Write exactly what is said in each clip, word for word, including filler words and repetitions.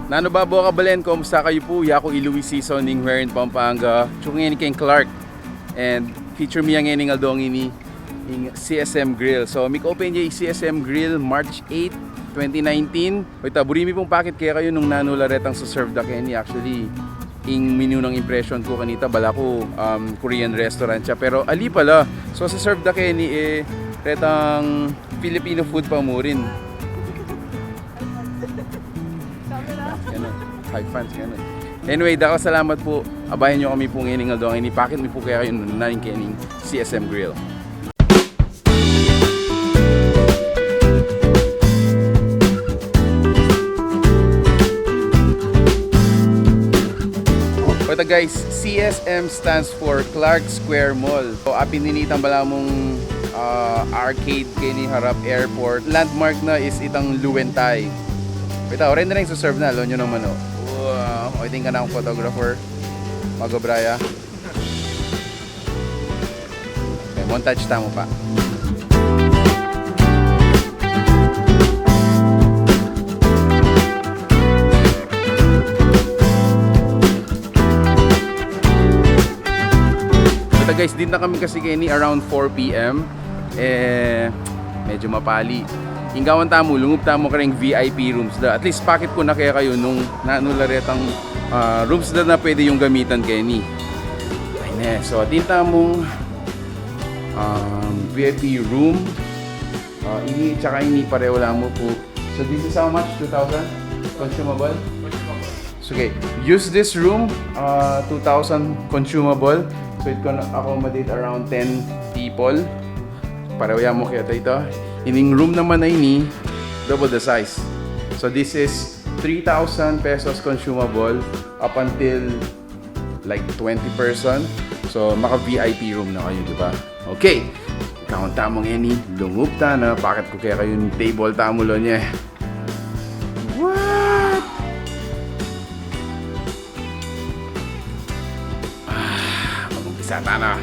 Nanu ba, bokabalen, kumusta kayu pu? Yaku i Louis Sison ning Huerin, Pampanga. Atsu ngeni keng Clark. And feature mi ngeni ing aldo ngeni ing C S M Grill. So, mika-open ya i C S M Grill March eight, twenty nineteen. Wait, ah, buri mi pung pakit kekayu nung nanu la retang seserve da keni. Actually, ing minunang impression ku kanita, bala ku, um, Korean restaurant ya. Pero ali pala. So, seserve da keni, e, retang Filipino food pa mu rin. Ganun. High fans, ganun. Anyway, dakal a salamat pu. Abayan yu kami pu ngeni ing aldo ngeni. Pakit mi pu kekayu nung nanu ing kening C S M Grill. Wait, ah, guys, C S M stands for Clark Square Mall. So, apin ini itang balamu, ah, arcade keni harap airport. Landmark na is itang Luwentay. Wait, ah, already na ing seserve na, aldo yu naman, o. Wow, o, iti ing kanakung photographer. Mag-obra ya. E, montage tamu pa. Basta guys, dinta kami kasi keni around four P M. E, medyu mapali. Ing gawan tamu, lungub tamu kareng V I P rooms da. At least pakit ku na kekayu nung nanu la retang, ah, rooms da na pwede yung gamitan keni. Ayni, so, atin tamung, um, V I P room. Ah, ini, tsaka ini, pareho la mu pu. So this is how much? Two thousand? Consumable? So, okay. Use this room, ah, two thousand consumable. So it can accommodate around ten people. Pareho ya mu keta ita. Ining room naman a ini, double the size. So this is three thousand pesos consumable up until, like, twenty person. So, maka-V I P room na kayu, di ba? Okay. Gawan tamu ngeni, lungub ta na, pakit ku kekayu ing table tamu, lo, nye. What? Ah, mag-umpisa ta na.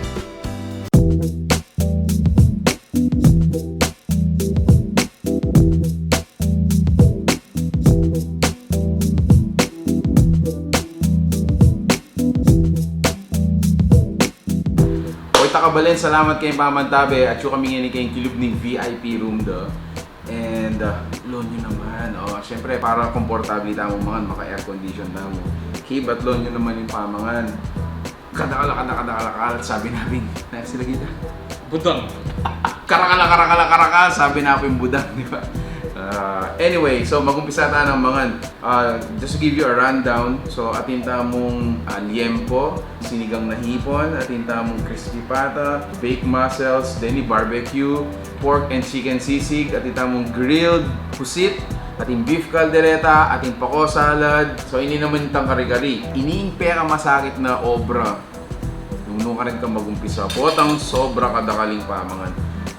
Oy, takabalen, salamat keng pamantabe. Atyu kami ngeni keng kilub ning V I P room da. And, ah, lo nyu naman. O, syempre, para komportable tamu mangan, maka-air condition tamu. Kibat, lo nyu naman ing pamangan. Kadakal, kadakal, kadakal, sabi na pin. Next lagi na. Budang. Karakal, karakal, karakal, sabi na pin budang, di ba? Ah, anyway, so mag-umpisa ta nang mangan. Ah, just to give you a rundown, so atin tamung, ah, liempo, sinigang na hipon, atin tamung crispy pata, baked mussels, deni barbecue, pork and chicken sisig, atin tamung grilled pusit, atin beef caldereta, atin pako salad. So, ini naman itang kari-kari. Ini ing pekamasakit na obra. Nung nukarin ka mag-umpisa, potang sobra kadakal ing pamangan.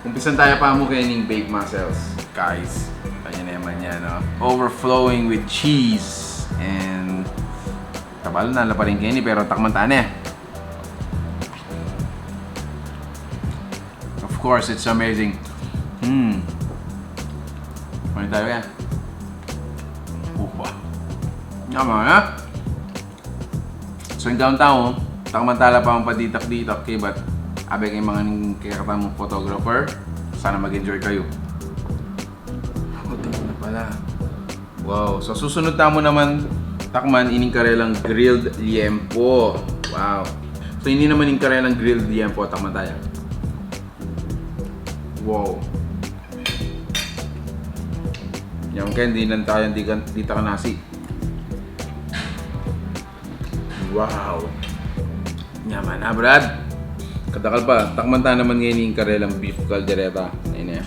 Umpisan taya pa mu kening baked mussels. Guys, kanya naman yan, no? Overflowing with cheese. And, tabalu na la pa rin keni, pero takman ta ne. Of course, it's amazing. Hmm. Mani tayo yan. Uwa. Naman, ha? So, ing gawan tamu, takman ta la pa mu paditak-ditak, kibat, abe keng mangan ing kekatamung photographer. Sana mag-enjoy kayu. Puta na pala. Wow. So, susunod tamu naman takman ining karelang grilled liempo. Wow. So, ini naman ing karelang grilled liempo. Takman taya. Wow. Yan, kaya dinan taya, ditak a nasi. Wow. Nyaman na, Brad. Kadakal pa, takman ta naman ngeni ing karelang beef caldereta. Ayan na.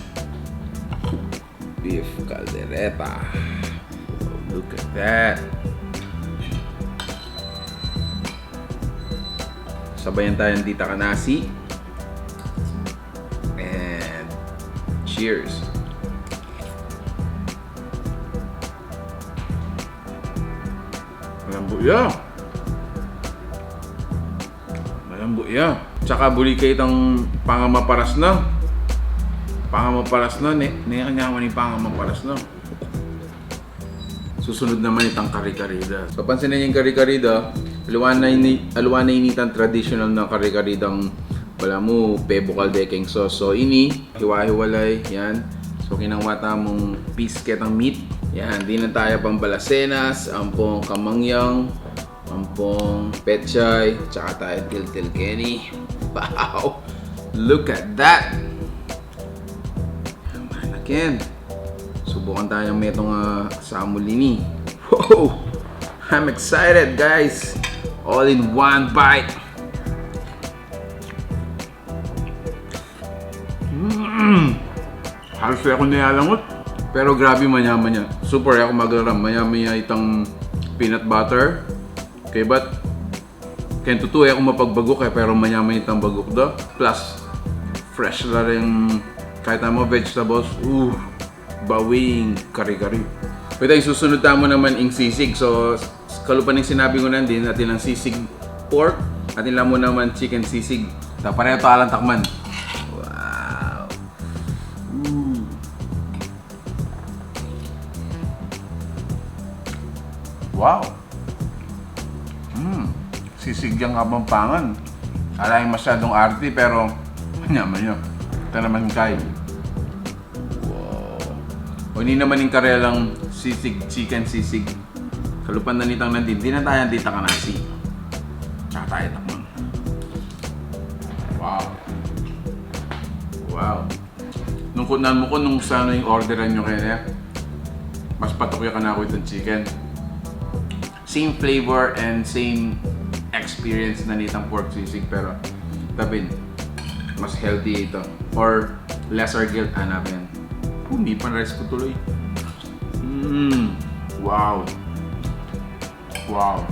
Beef caldereta. Look at that. Sabayan taya ditak a nasi. And cheers. Malambut ya. Malambut ya. Tsaka buri ke itang pangamaparas na. Pangamaparas na, ne, ne, kanya ni pangamaparas na. So, Susunod naman itang kare-kare da. So, pansin na yung kare-kare da, aliwa na ini, aliwa na ini itang traditional na kare-kare dang wala mu pebukal de keng sauce. So, ini, hiwa-hiwalay, yan. So, kinangwa tamung piece ketang meat. Yan, dinan taya pang balasenas, ampong kamangyang, ampong pechay, tsaka taya tiltil keni. Wow! Look at that! Ayan, akin. Subukan taya metung, ah, samul ini. Wow! I'm excited, guys! All in one bite. Mm. Halos e ku ne alangut. Pero grabe, manyamanya. Super, e ku maglaram. Manyamanya itang peanut butter. Kaybat, keng tutu, e ku mapagbaguk e, pero manyamanya itang baguk da. Plus, fresh la ring, kahit anu, vegetables. Ooh, bawing kare-kare. Pwede, susunod tamu naman ing sisig. So, kalupa ning sinabi ku nandin, atin lang sisig pork, atin lang mu naman chicken sisig. Ta, pareho ta lang takman. Wow. Mm. Wow. Mm. Sisig yang Kapampangan. Ala yang masyadung arte, pero manyamanya. Ita naman kay. Wow. O, ini naman ing karelang sisig, chicken sisig. Kalupa na nitang nandin, dinan taya ditak a nasi. Tsaka taya takman. Wow. Wow. Nung kutnan mu ku nung sanu ing orderan yu keni, mas patok ya kanaku itang chicken. Same flavor and same experience na nitang pork sisig, pero ita pin, mas healthy ita. Or lesser guilt, ana pin. Uy, mipan-rice ku tuloy. Mm. Wow. Wow.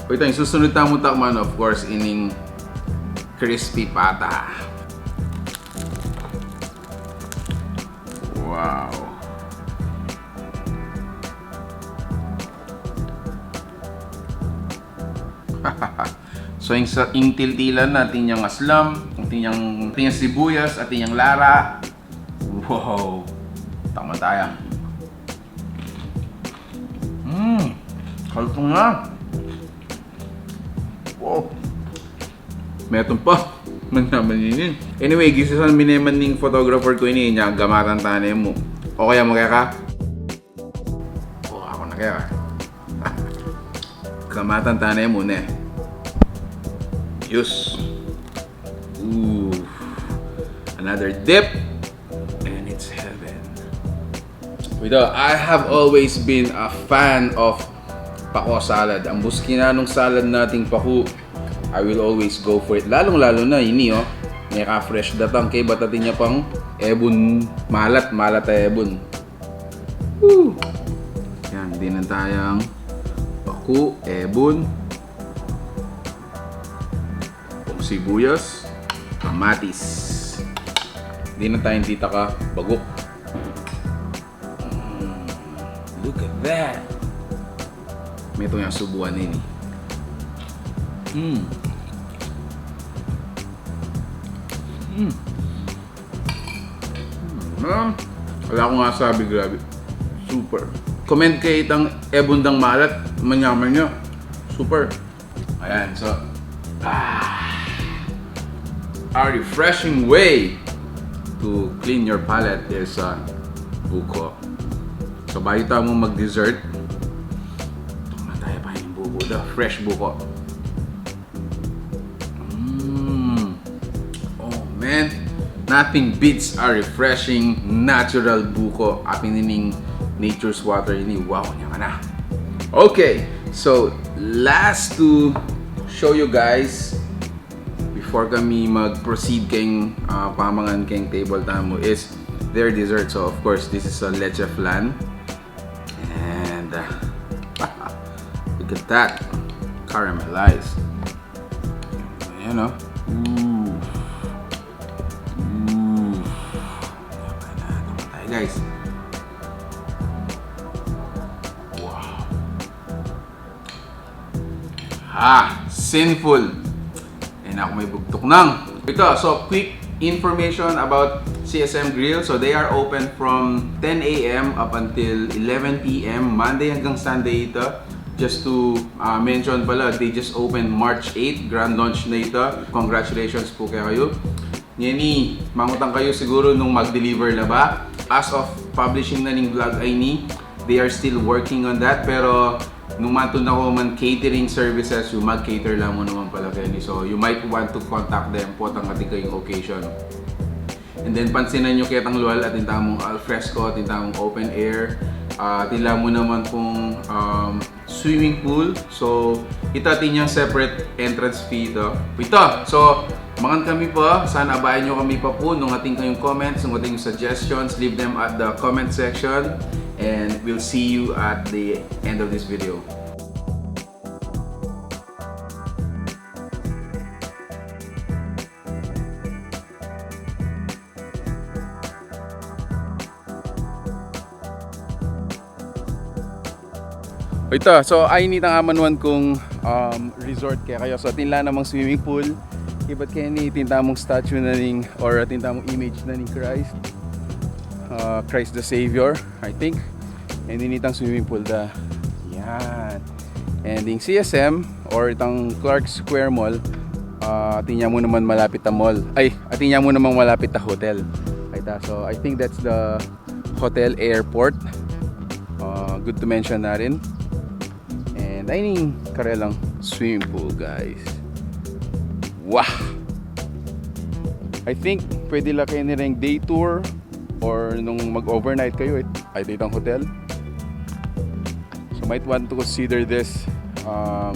O, ita, ing susunod tamu takman, of course, ining crispy pata. Wow. So, ing sa, ing tiltilan, atin yang aslam, atin yang, atin yang sibuyas, atin yang lara. Wow. Takman taya. Mm. Kaltung na. Wow. Metung pa. Manyaman ini. Anyway, gisisan mi ne man ning photographer ku ini, inya, gamatan ta ne mu. O kaya, magkaya ka? O, aku na kaya. Gamatan ta ne mu, ne. Yus. Ooh. Another dip. And it's heaven. Ito, I have always been a fan of paku salad. Ambuski na nung salad nating paku, I will always go for it. Lalung-lalu na ini, o. Meka-fresh datang kaybat atin ya pang ebun malat, malat a ebun. Woo! Yan, dinan tayang paku, ebun. Pong sibuyas, kamatis. Dinan tayang ditak a baguk. Mm, look at that. Metung yang subuan ini. Mm. Mm. Mm. Ala kung masabi, grabe. Super. Comment kaya itang ebun dang malat, manyaman ya. Super. Ayan, so, ah, a refreshing way to clean your palate is, uh, buko. So, bayu tamu mag-dessert, tumatay pa yung buko da. Fresh buko. Mm. Oh, man. Nothing beats a refreshing natural buko. Apin ining nature's water ini. Wow, nya ka na. Okay, so last to show you guys before kami mag-proceed keng, ah, pamangan keng table tamu is their dessert. So of course, this is a leche flan. And, uh, look at that. Caramelized. Ayan, o. Ooh. Ooh. Ayan na, naman tayo, guys. Wow. Ah, sinful. Ayan na, aku may bugtuk nang. Ito, so quick Information about C S M Grill. So they are open from ten a m up until eleven p m, Monday hanggang Sunday ito. Just to uh, mention pala, they just opened March eight, grand launch na ito. Congratulations po kayo. Ngeni, mangutang kayo siguro nung mag-deliver na ba? As of publishing na ning vlog ay ni, they are still working on that. Pero nung matun ako man catering services, yung mag-cater lang mo naman pala kayo ni. So you might want to contact them po tang ating kayong occasion. And then pansinan nyo ketang lual, atin tamung al fresco, atin tamung open air, uh, atin lang mo naman pong um, swimming pool. So ito atin yung separate entrance fee ito. Ito. So mangan kami pa. Sana abayan nyo kami pa po nung atin kayong comments, nung ating suggestions. Leave them at the comment section. And we'll see you at the end of this video. Ito, so ay ini tang amanuan kung um, resort kaya kayo. So atin lang namang swimming pool. Ibat kaya ni atin tamung statue na ning or atin tamung image na ning Christ. Uh, Christ the Savior, I think. And ini tang swimming pool da. Yan. And in C S M or itang Clark Square Mall, uh, atin ya mu naman malapit a mall. Ay, atin ya mu naman malapit a hotel. Ay, ta, so I think that's the hotel airport. Uh, good to mention na rin. And ay ning karelang swimming pool, guys. Wah! I think pwede lang kayo nilang day tour or nung mag-overnight kayo, eh, ay dito ang hotel. So might want to consider this um,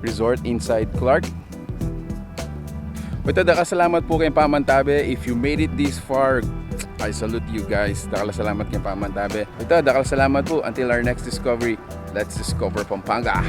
resort inside Clark. Ito, dakal salamat po kayong pamantabe. If you made it this far, I salute you guys. Dakal salamat kayong pamantabe. Ito, dakal salamat po. Until our next discovery, let's discover Pampanga.